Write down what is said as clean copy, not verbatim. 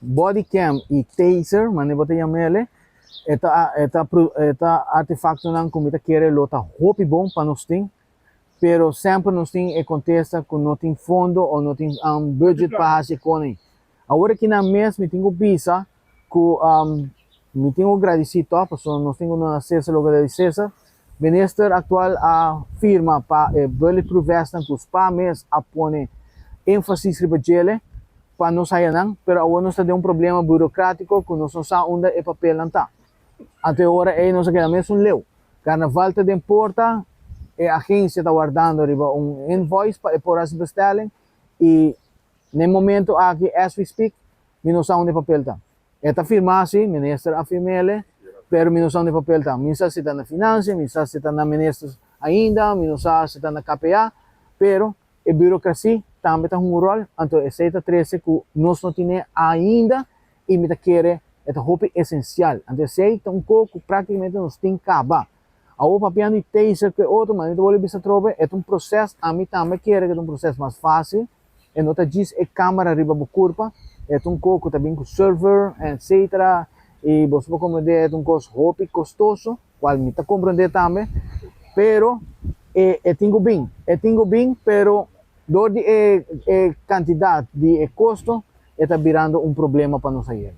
Body cam y taser, manera bo ta yam'ele, e ta e ta e ta artefactonan cu mi ta kere lo ta hopi bon pa nos tin, pero semper nos tin e contesta cu no tin fondo o no tin budget pa haci e con ey. Awor aki nan mes mi tin cu bisa cu mi tin cu gradici toch, pasobra nos tin cu duna Cesar loke ta di Cesar. Minister actual a firma pa e bulletproof vestnan cu spa mes a pone enfasis riba djele pa nos haya nan, pero awor nos ta den un problema burocratico cu nos no sa unda e papelnan ta. Anto e ora ey nos a keda mesun leu. Carnaval ta den porta, e agencia ta wardando riba un invoice pa e por haci bestelling y na e momento aki as we speak mi no sa unda e papel ta. E ta firma si, minister a firmele, pero mi no sa unda e papel ta. Mi no sa si ta na financia, mi no sa si ta na minister ainda, mi no sa si ta na KPA, pero e burocracia tambe ta hunga un rol, anto esey ta trece cu nos no tine ainda y mi ta kere e ta hopi esencial. Anto esey ta un co cu practicamente nos tin caba. Awor papiando di taser cu e otro, ma mi ta bolbe bisa atrobe, e ta un proces, ami tambe kere cu e ta un proces mas facil, E no ta djis e camera riba bo curpa, e ta un cos cu ta bin cu server etc. Y boso por comprende e ta un cos hopi costoso, cual mi ta comprende tambe, pero e e tin cu bin, e tin cu bin pero door di e e cantidad di e costo e ta birando un problema pa nos ayer.